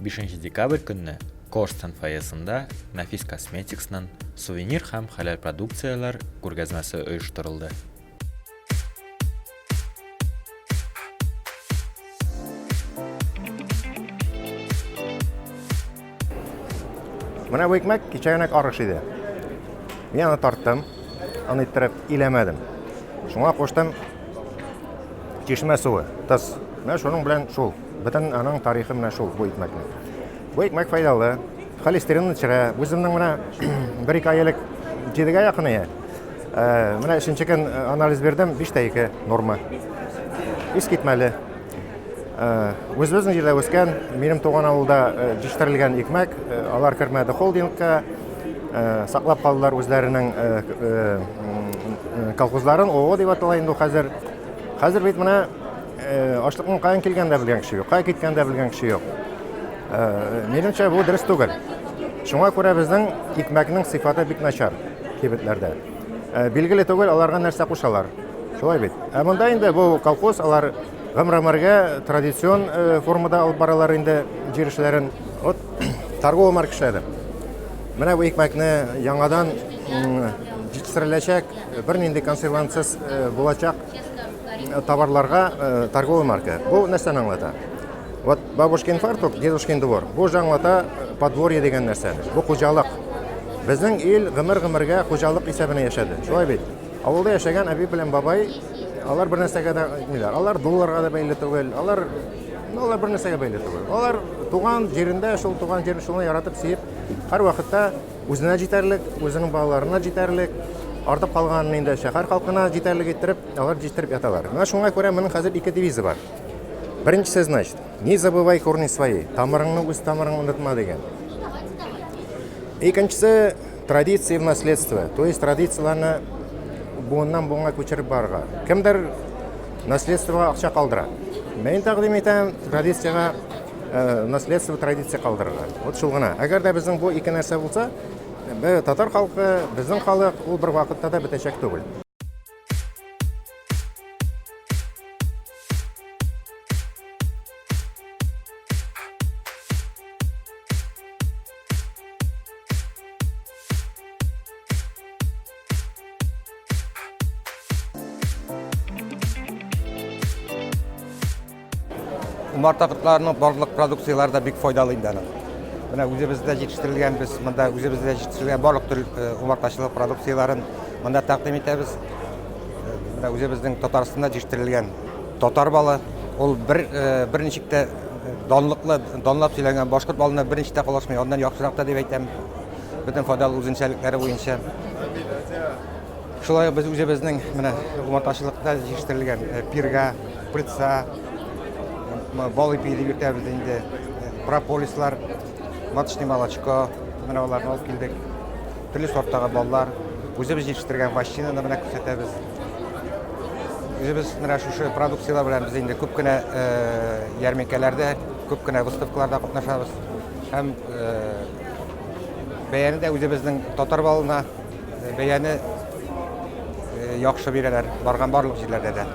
5 декабрь көнне Корстон фойесында Нәфис Косметиксның сувенир һәм хәләл продукцияләр күргәзмәсе оештырылды. Менә бу икмәк кичә генә арыш иде. Мин аны тарттым, аны иттереп иләмәдем. Шуңа куштым чишмә суы, тыз. Менә шуның белән шул. Бөтен аның тарихы менә шул бу икмәкнең. Бу икмәк файдалы, холестеринны төшерә. Үземнең менә бер-ике ай элек җидегә якын ие. Менә өченче көн анализ бирдем, 5 тә 2 норма. Искитмәле. Үзебезнең җирдә үскән, минем туган авылда җитештерелгән икмәк, алар кермәде холдингка, саклап калдылар үзләренең колхозларын, ООО дип атала инде ул хәзер. Хәзер бит менә ашлыкның каян килгәнен дә белгән кеше юк, кая киткәнен дә белгән кеше юк. Минемчә, бу дөрес түгел. Шуңа күрә безнең икмәкнең сыйфаты бик начар кибетләрдә. Билгеле түгел, аларга нәрсә кушалар. Шулай бит. Ә монда инде бу колхоз, алар гомер-гомергә традицион формада алып баралар инде җир эшләрен. Вот торговый марка эшләдем. Менә бу икмәкне яңадан җитештереләчәк, бернинди консервантсыз булачак товарларга торговый марка. Бу нәрсәне аңлата? Вот бабушкин фартук, дедушкин двор. Бу уже аңлата подворье дигән нәрсәне. Бу хуҗалык. Безнең ил гомер-гомергә хуҗалык исәбенә яшәде. Шулай бит. Авылда яшәгән әби белән бабай, алар бер нәрсәгә дә әйтмиләр. Алар долларга да бәйле түгел. Алар, ну, алар бер нәрсәгә бәйле түгел. Алар туган җирендә, шул туган җирен шуны яратып, сөеп, һәрвакытта үзенә җитәрлек, үзенең балаларына җитәрлек, артып калганын инде шәһәр халкына җитәрлек иттереп, алар җитештереп яталар. Менә шуңа күрә моның хәзер ике девизы бар. Беренчесе, значит, не забывай корни свои, тамырыңны үз тамырыңны онытма дигән. Икенчесе, традиции в наследство, то есть традицияләрне буыннан буынга күчереп барырга. Кемдер наследствога акча калдыра. Мин тәкъдим итәм традициягә наследство традиция калдырырга. Вот шул гына. Әгәр дә безнең бу ике нәрсә булса, татар халкы, безнең халык ул бер вакытта да бетәчәк түгел. Умарта кортларының барлык продукцияләре дә бик файдалы инде аның. Менә үзебездә җитештерелгән без монда үзебездә җитештерелгән барлык төр э, умартачылык продукцияләрен монда тәкъдим итәбез. Э, менә үзебезнең Татарстанда җитештерелгән татар балы, ул бер э, берничек тә данлыклы, данлап сөйләнгән башкорт балына берничек тә калышмый, аннан яхшырак та дип әйтәм. Бөтен файдалы үзенчәлекләре буенча. Шулай ук без үзебезнең менә умартачылыкта җитештерелгән э, пирга, пыльца, бал ипи дип йөртәбез инде, э, прополислар, маточный молочко, менә аларны алып килдек. Төрле сорттагы баллар, үзебез җитештергән вощинаны менә күрсәтәбез. Үзебез менә шушы продукцияләр белән без инде күп кенә э, ярминкәләрдә, күп кенә выставкаларда катнашабыз. Һәм бәяне дә үзебезнең татар балына бәяне яхшы бирәләр барган барлык җирләрдә дә.